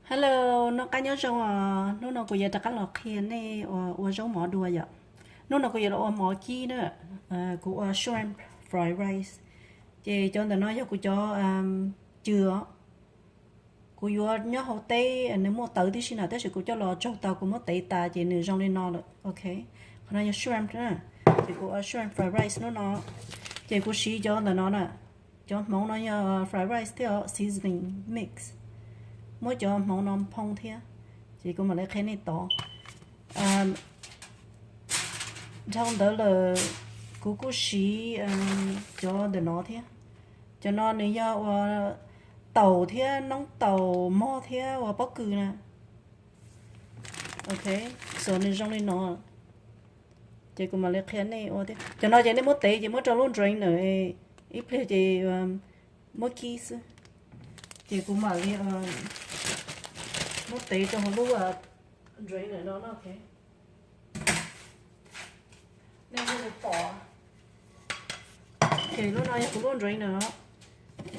Hello, noj qab nyob zoo os. Hnub no kuv yuav rov qab los qhia nej ua, ua zaub mov dua yom. Hnub no kuv yuav los ua mov kib na, kuv ua shrimp fried rice. Ces cov ntawm no yog kuv cov cw os. Kuv yuav nyob hauv teb, nws muaj tawv tib si na, tab sis kuv coj los tsaug tau kuv muab tev tas ces nws zoo li no lawm. Ok, qhov no yog shrimp na, ces kuv ua shrimp fried rice hnub no. Ces kuv siv cov ntawm no na, cov hmoov no yog fried rice thiab seasoning mix. Muab cov hmoov no phoo thiab, ces kuv mam li qhia nej tod. Dhau ntawd lawm, kuv kuj siv cov ntawm no thiab. Cov no nws yog ua taum thiab noob taum mog thiab ua pob kws na. Ok, so nws zoo li no. Ces kuv mam li qhia nej ua thiab. Cov no ces nej muab tev ces muab rau lub drainer, ib pliag ces muab kib xwb. Ces kuv mam li muab tev rau hauv lub drainer no na. Nej pom, ces lub no yog kuv lub drainer no.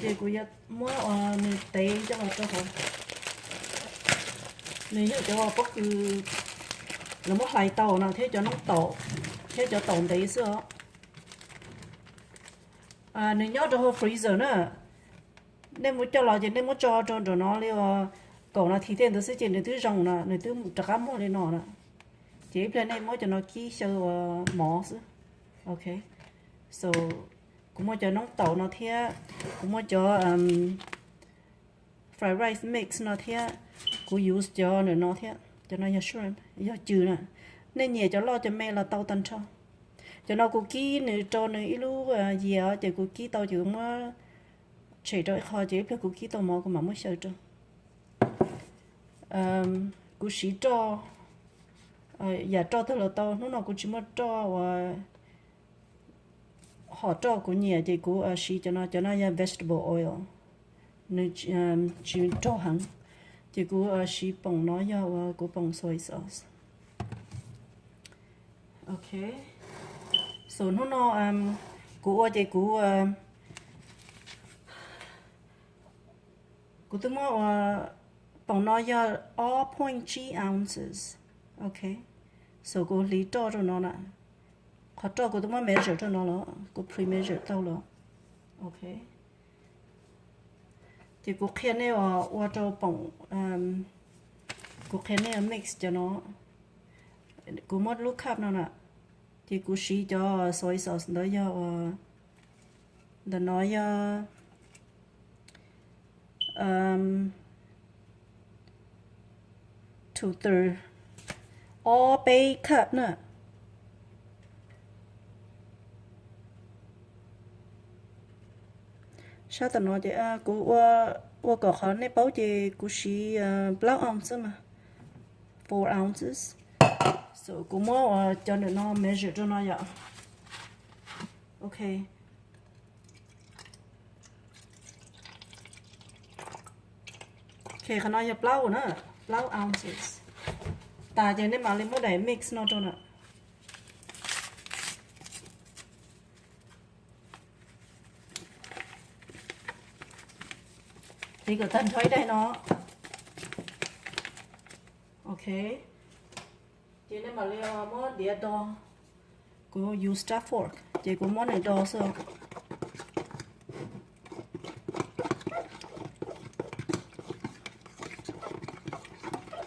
Ces kuv yuav muab nws tev coj los rau hauv. Nws yog cov pob kws lawv muab hlais tau no thiab cov noob taum thiab cov taum ntev xwb os. Nws nyob rau hauv freezer na. Nej mus coj los ces nej muab tso rau nram no li kaum nas this tej ntawd xwb ces nws twb zoo na, nws twb rov qab muag li no na. Ces ib pliag nej muab cov no kib xyaw ua mov xwb. Ok, so kuv muaj cov noob taum no thiab, kuv muaj cov fried rice mix no thiab, kuv use cov ntawm no thiab. Cov no yog shrimp, yog cw na. Nej nyiam cov loj cov me los tau tag nrho. Cov no kuv kib nws rau nws ib lub yias ces kuv kib tau ces kuv muab tshem rau ib qho ces ib pliag kuv kib tau mov kuv mam muab xyaw rau. Kuv siv roj, yam roj twg los tau, hnub no kuv tsis muaj roj uas hom roj kuv nyiam ces kuv siv cov no, cov no yog vegetable oil, nws tsis rog heev, ces kuv siv poom no yog uas kuv poom soy sauce. Ok, so hnub no kuv ua ces kuv, kuv twb muab ua, poom no yog ob point tsib ounces. Ok, so kuv hliv roj rau no na. Qhov roj kuv twb muab measure rau no los, kuv pre measure tau los. Ok, ces kuv qhia nej ua rau poom, kuv qhia nej mix cov no. Kuv muab lub cup no na, ces kuv siv cov soy sauce ntawd yog, ntawm no yog two third, ob peb cup na. Sab tam no ces kuv ua, ua kom qhov nej paub ces kuv siv plaub ounce xwb mas, four ounces. So kuv muab cov ntawm no measure rau no yom. Ok, ok, qhov no yog plaub na, plaub ounces. Tas ces nej mam li muab daim mix no rau na. Hliv kom tag nrho ib daim no. Ok, ces nej mam li muab diav do. Kuv use stab fork ces kuv muab nws do xwb.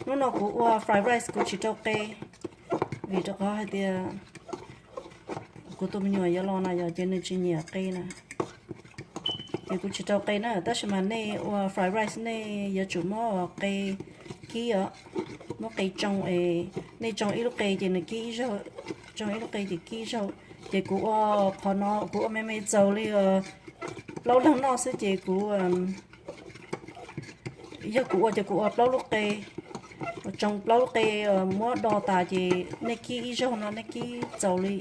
Hnub no kuv ua fried rice kuv tsis rau qe, vim rau qhov hais tias kuv tus me nyuam yuav los na yom, ces nws tsis nyiam qe na. Ces kuv tsis rau qe na, tab sis mas nej ua fried rice nej yuav tsum muab qe kib os, muab qe tsoo es nej tsoo ib lub qe ces nws kib ib zaug, tsoo ib lub qe ces kib ib zaug. Ces kuv ua qhov no kuv ua me me txaus li plaub leeg noj xwb ces kuv, yog kuv ua ces kuv ua plaub lub qe, tsoo plaub lub qe, muab do tas ces nej kib ib zaug no nej kib txaus li.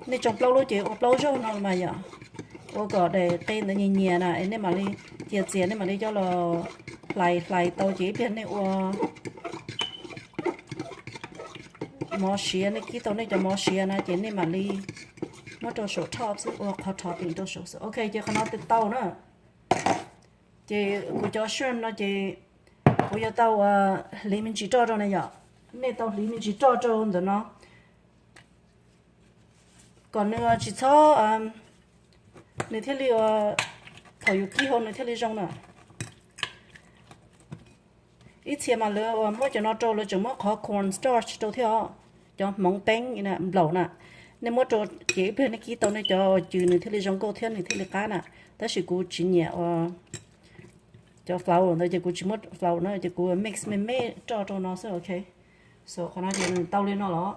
Nej tsoo plaub lub ces ua plaub zaug no mas yom, ua kom daim qe ntawd nyias nyias na es nej mam li cia txias nej mam li coj los hlais hlais tau ces ib pliag nej ua mov siav, nej kib tau nej cov mov siav na ces nej mam li muab rau saum top xwb, ua qhov topping rau saum xwb. Ok, ces qhov no twb tau na. Ces kuv cov shrimp no ces kuv Yog tau hliv me ntsis roj rau na yom, nej tau hliv me ntsis roj rau ntawm no kom nws tsis txhob, nws thiaj li, thaum yus kib hauv nws thiaj li zoo na. Ib txhia mas lawv muab cov no rau lawv tseem muab qhov corn starch rau thiab os, cov hmoov peeb nplaum na. Nej muab rau ces ib pliag nej kib tau nej cov cw nws thiaj li zoo nkauj thiab nws thiaj li qab na. Tab sis kuv tsis nyiam cov flour ntawd ces kuv tsis muab flour na, ces kuv mix me me roj rau no xwb, ok. So qhov no ces nws tau li no los.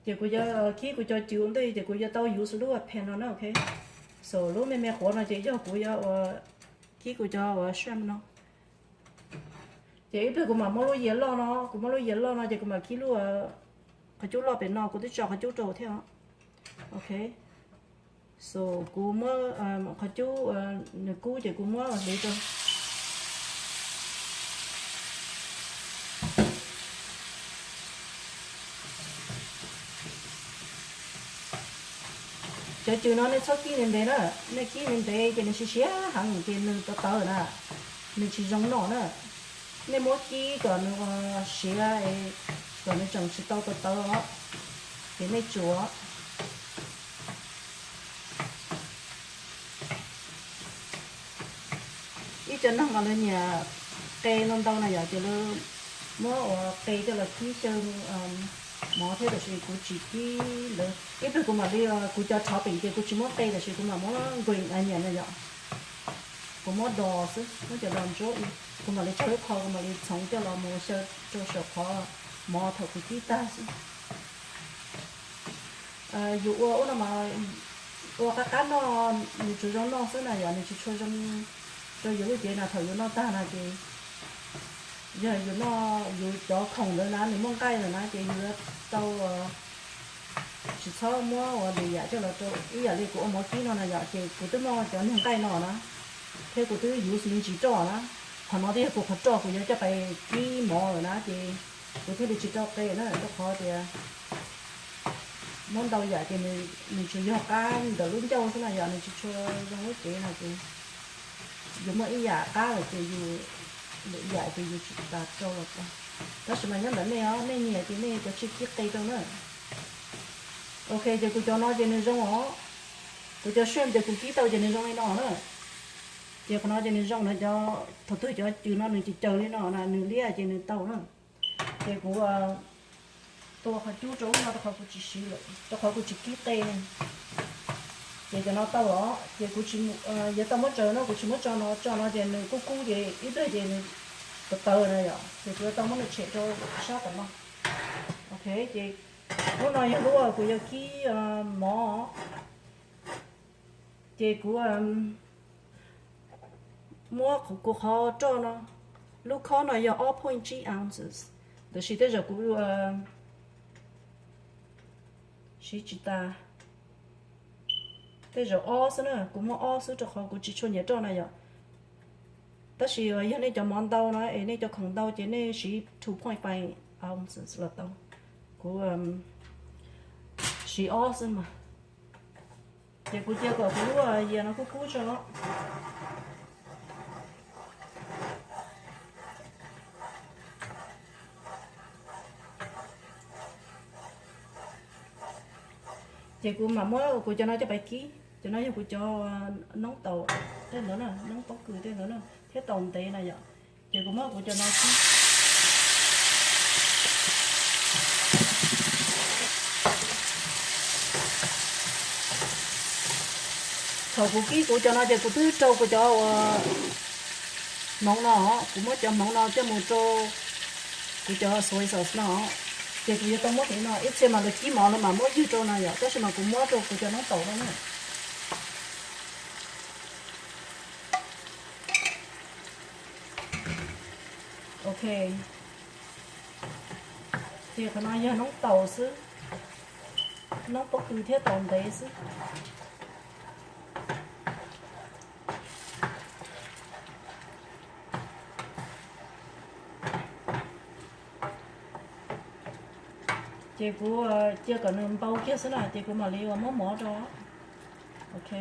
Ces kuv yuav khib kuv cov cw ua ntej ces kuv yuav tau use lub pan no na, ok. So lub me me qhuav no ces yog kuv yuav ua khib kuv cov ua shrimp no. Ces ib pliag kuv mam muab lub yias loj no, kuv muab lub yias loj no ces kuv mam khib lub qhov cub loj pem no, kuv twb tso qhov cub rau thiab os. Ok. So kuv muab qhov cub, nws kub ces kuv muab hliv rau. Cov cw no nej txhob kib ntev ntev na, nej kib ntev ntev ces nws siav siav heev ces nws tawv tawv na, nws tsis zoo noj na. Nej muab kib kom nws siav, kom nws tseem tsis tau tawv tawv os, ces nej tsuav. Ib co neeg mas lawv nyiam qe ntau ntau na yom, ces lawv muab ua qe coj los kib xyaw mov thiab, tab sis kuv tsis kib ntawd. Ib pliag kuv mam li, kuv cov topping ces kuv tsis muab qe, tab sis kuv mam muab green onion na yom, kuv muab dos xwb, muab cov dos ntsuab, kuv mam li tso ib qho, kuv mam li txhoov coj los mus xyaw rau saum qhov mov thaum kuv kib tag xwb. Yus ua ub no mas ua qab qab noj, nws tsuas zoo noj xwb na yom, nws tsis tshua zoo rau yus lub cev na. Thaum yus noj tag na ces yog yus noj yus cov khoom ntawd na nws muaj nqaij lawm na ces yus yuav tau tsis txhob muab ua lwm yam coj los rau. Ib yam li kuv ua mov kib no na yom, ces kuv twb muaj cov niag nqaij no na, thiab kuv twb use me ntsis roj na. Qhov no twb yog kuv qhov roj kuv yuav coj pais kib mov lawm na ces kuv thiaj li tsis rau qe na, rau qhov tias muab ntau yam ces nws tsuas yog qab ntawm lub ncauj xwb na yom, nws tsis tshua zoo lub cev no ces yus muaj ib yam qab lawm ces yus, lwm yam ces yus tsis tas rau los tau. Tab sis mas nyob ntawm nej os, nej nyiam ces nej cov tsij kib qe rau na. Ok, ces kuv cov no ces nws zoo os. Kuv cov shrimp ces kuv kib tau ces nws zoo li no na. Ces qhov no ces nws zoo na, cov thaum twg cov cw no nws cws caws li no na, nws liab ces nws tau na. Ces kuv tua qhov cub rau ub no rau qhov kuv tsis siv lawm, rau qhov kuv tsis kib qe. Ces cov no tau los ces kuv tsis, yuav tau muab tsaws no, kuv tsis muab tso no, tso no ces nws kub kub ces ib pliag ces nws tawv tawv na yom, ces kuv yuav tau muab nws tshem rau sab tom no. Ok, ces lub no yog lub kuv yuav kib mov. Ces kuv muab kuv qhov roj no, lub khob no yog ob point three ounces, tab sis tej zaum kuv siv tsis tas, tej zaum ob xwb na, kuv muab ob xwb rau qhov kuv tsis tshua nyiam roj na yom. Tab sis yog nej cov mov ntau na es nej cov khoom ntau ces nej siv two point five ounces los tau. Kuv siv ob xwb mas. Ces kuv cia kom kuv lub yias no kub kub tso. Ces kuv mam muab kuv cov no coj pais kib. Cov no yog kuv cov noob taum tej ntawd na, noob pob kws tej ntawd na, thiab taum ntev na yom. Ces kuv muab kuv cov no kib. Thaum kuv kib kuv cov no ces kuv twb rau kuv cov ua hmoov no, kuv muab cov hmoov no coj mus rau kuv cov soy sauce no, ces kuv yuav tau muab tiv no. Ib txhia mas lawv kib mov lawv mam muab ywg rau na yom, tab sis mas kuv muab rau kuv cov noob taum no na. Ok, ces qhov no yog noob taum xwb, noob pob kws thiab taum ntev xwb. Ces kuv cia kom nws npau kiag xwb na, ces kuv mam li ua muab mov rau. Ok.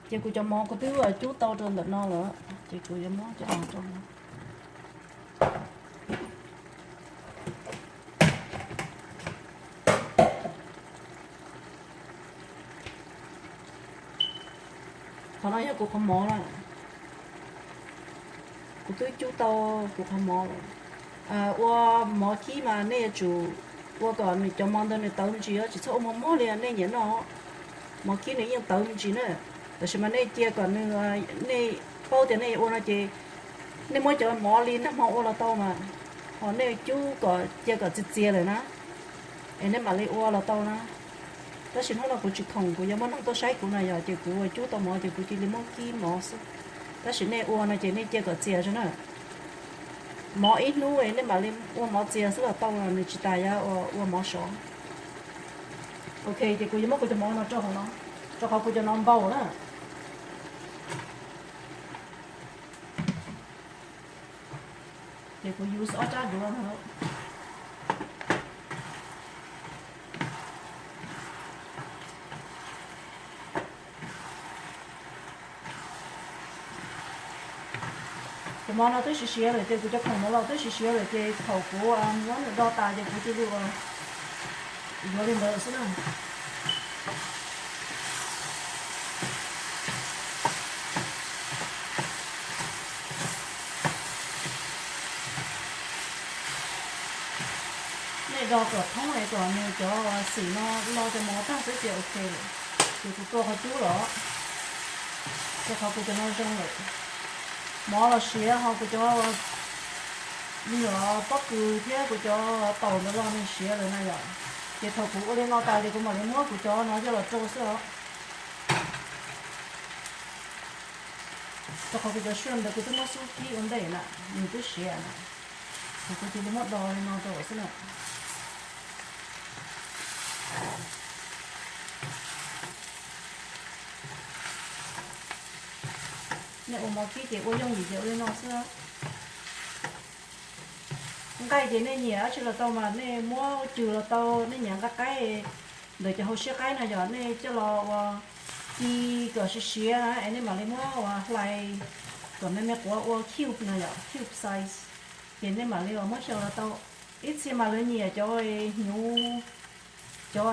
Ces kuv cov mov kuv twb cub tau rau ntawm no lawm, ces kuv yuav muab coj los rau no. Qhov no yog kuv qhov mov lawm. Kuv twb cub tau kuv qhov mov lawm. Ua mov kib mas nej yuav tsum ua kom nws cov mov ntawd nws tawv me ntsis, tsis txhob ua mov mog li nej nyiam noj. Mov kib nws yeej tawv me ntsis na. Tab sis mas nej cia kom nws, nej paub tias nej ua no ces nej muab cov mov li nag hmo ua los tau mas, ho nej cub kom cia kom txias txias lawm na, es nej mam li ua los tau na. Tab sis hnub no kuv tsis khoom, kuv yuav muab neeg tuaj saib kuv na yom, ces kuv cub tau mov ces kuv cia li muab kib mov xwb. Tab sis nej ua no ces nej cia kom txias zog na. Mov ib hnub nej mam li ua mov txias xwb los tau, nws tsis tas yuav ua mov sov. Ok, ces kuv yuav muab kuv cov mov no rau hauv no, rau qhov kuv cov no npau na. Ces kuv use ob rab duav no. Cov mov no twb siav siav lawm ces kuv cov khoom no los twb siav siav lawm ces thaum kuv muab nws do tas ces kuv cia li ua yuav li ntawd xwb na. Nej do kom thoob es kom nws cov xim no lo cov mov tag xwb ces ok lawm. Ces kuv tua qhov cub los, rau qhov kuv cov no zoo lawm. Mov los siav ho kuv cov me nyuam pob kws thiab kuv cov taum ntawd los nws siav lawm na yom. Ces thaum kuv ua li no tas ces kuv mam li muab kuv cov no coj los rau xwb os. Rau qhov kuv cov shrimp ntawd kuv twb muab xub kib ua ntej na, nws twb siav na, ces kuv cia li muab do li no rau xwb na. Nej ua mov kib ces ua yooj yim ces ua li no xwb. Nqaij ces nej nyiam dab tsi los tau mas nej muab cws los tau, nej nyiam nqaij qaib ntawm cov hauv siab qaib no yog nej coj los ua ci kom siav siav na es nej mam li muab ua hlais kom me me quav ua cube no yog cube size, ces nej mam li ua muab xyaw los tau. Ib txhia mas lawv nyiam cov hnyuv, cov,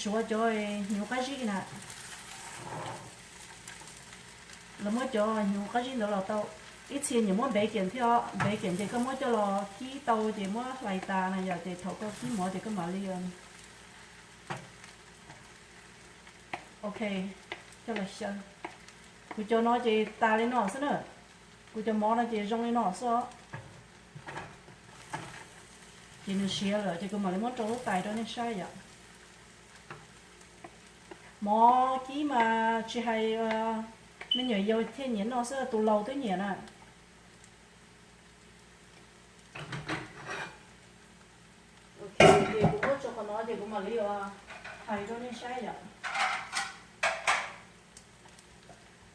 suav cov hnyuv qab zib na. Lawv muab cov hnyuv qab zib ntawd los tau. Ib txhia nyiam muab npev kiam thiab, npev kiam ces koj muab coj los kib tau ces muab hlais tas na yom, ces thaum koj kib mov ces koj mam li, ok, coj los xyaw. Kuv cov no ces tas li no xwb na. Kuv cov mov no ces zoo li no xwb os. Ces nws siav lawm ces kuv mam li muab rau lub tais rau nej saib yom. Mov kib mas tsis hais me nyuam yaus thiaj nyiam noj xwb, tus laus twb nyiam na. Ok, ces kuv muab tso qhov no ces kuv mam li hais rau nej saib yom.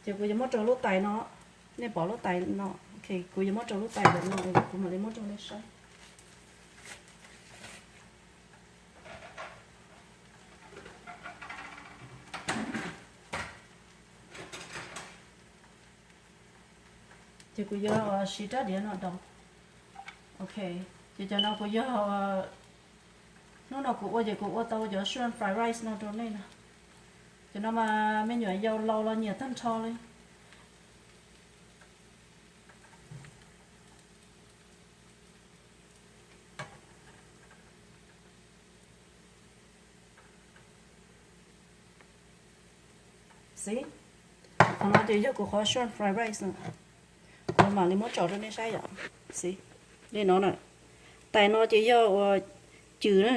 Ces kuv yuav muab rau lub tais no, nej pom lub tais no, ok, kuv yuav muab rau lub tais ntawm no, kuv mam li muab rau nej saib. Ces kuv yuav siv rab diav no do. Ok, ces cov no kuv yog, hnub no kuv ua ces kuv ua tau cov shrimp fried rice no rau nej na. Cov no mas me nyuam yaus laus los nyiam tag nrho li. Xib, qhov no ces yog kuv qhov shrimp fried rice no. Kuv mam li muab tso rau nej saib yom. Xib, li no na. Tais no ces yog ua cws na.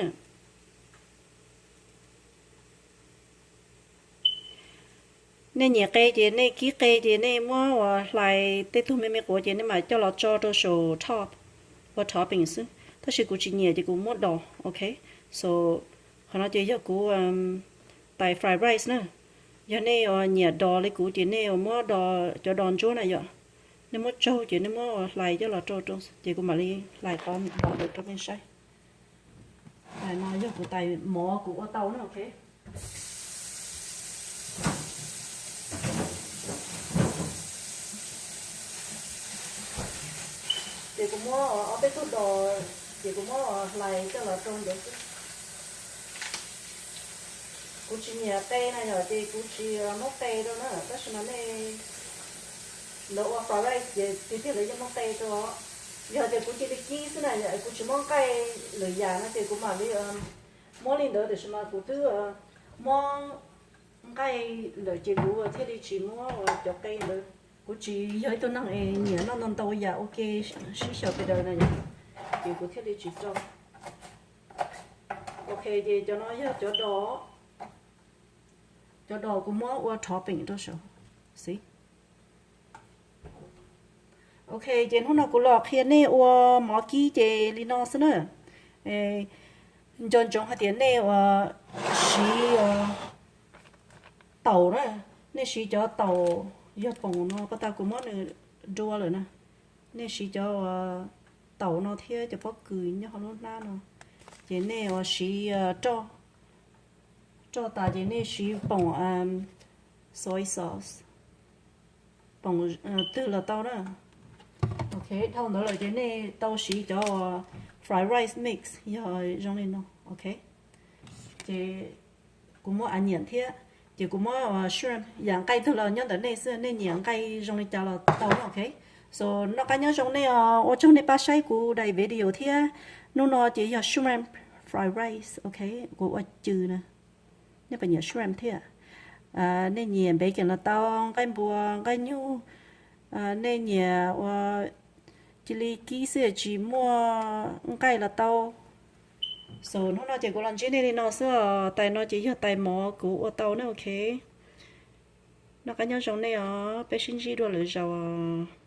Nej nyiam qe ces nej kib qe ces nej muab ua hlais tej tug me me quav ces nej mam coj los tso rau saum top ua topping xwb, tab sis kuv tsis nyiam ces kuv muab do. Ok, so qhov no ces yog kuv tais fried rice na. Yog nej nyiam do li kuv ces nej muab do, cov do ntsuab na yom, nej muab tsaug ces nej muab ua hlais coj los rau rau ces kuv mam li hlais qhov do ntawd rau nej saib. Tais no yog kuv tais mov kuv ua tau na, ok. Muab ob peb tug dos ces kuv muab hlais coj los rau ntawd xwb. Kuv tsis nyiam qe na yom, ces kuv tsis muab qe rau na, tab sis mas nej lawv ua fried rice ces tiag tiag lawv yeej muab qe rau. Yog tias kuv cia li kib xwb na, kuv tsis muab nqaij lwm yam no ces kuv mam li muab li ntawd, tiam sis mas kuv twb muab nqaij lawm ces kuv thiaj li tsis muab cov qe ntawd. Kuv tsis yog ib tug neeg es nyiam noj ntau ntau yam ua ke sib xyaw pes daws na yom, ces kuv thiaj li tsis rau. Ok, ces cov no yog cov dos, cov dos kuv muab ua topping rau saum xwb. Ok, ces hnub no kuv los qhia nej ua mov kib ces li no xwb na. Nco ntsoov hais tias nej ua siv taum na, nej siv cov taum yog poom no, pas tas kuv muab nws dua lawm na. Nej siv cov taum no thiab cov pob kws nyob hauv lub hnab no, ces nej ua siv roj, roj tas ces nej siv poom soy sauce, poom twg los tau na. Ok, dhau ntawd lawm ces nej tau siv cov fried rice mix yog zoo li no. Ok, ces kuv muab onion thiab, ces kuv muab shrimp, yam nqaij twg los nyob ntawm nej xwb, nej nyiam nqaij zoo li cas los tau. Ok, so noj qab nyob zoo nej os, ua tsaug nej pab saib kuv daim video thiab. Hnub no ces yog shrimp fried rice. Ok, kuv ua cw na, nej puas nyiam shrimp thiab? Nej nyiam bacon los tau, nqaij npua, nqaij nyuj, nej nyiam ua cia li kib xwb tsis muaj nqaij los tau. So hnub no ces kuv los ntsib nej li no xwb os. Tais no ces yog tais mov kuv ua tau na. Ok, noj qab nyob zoo nej os, peb sib ntsib dua lwm zaus os.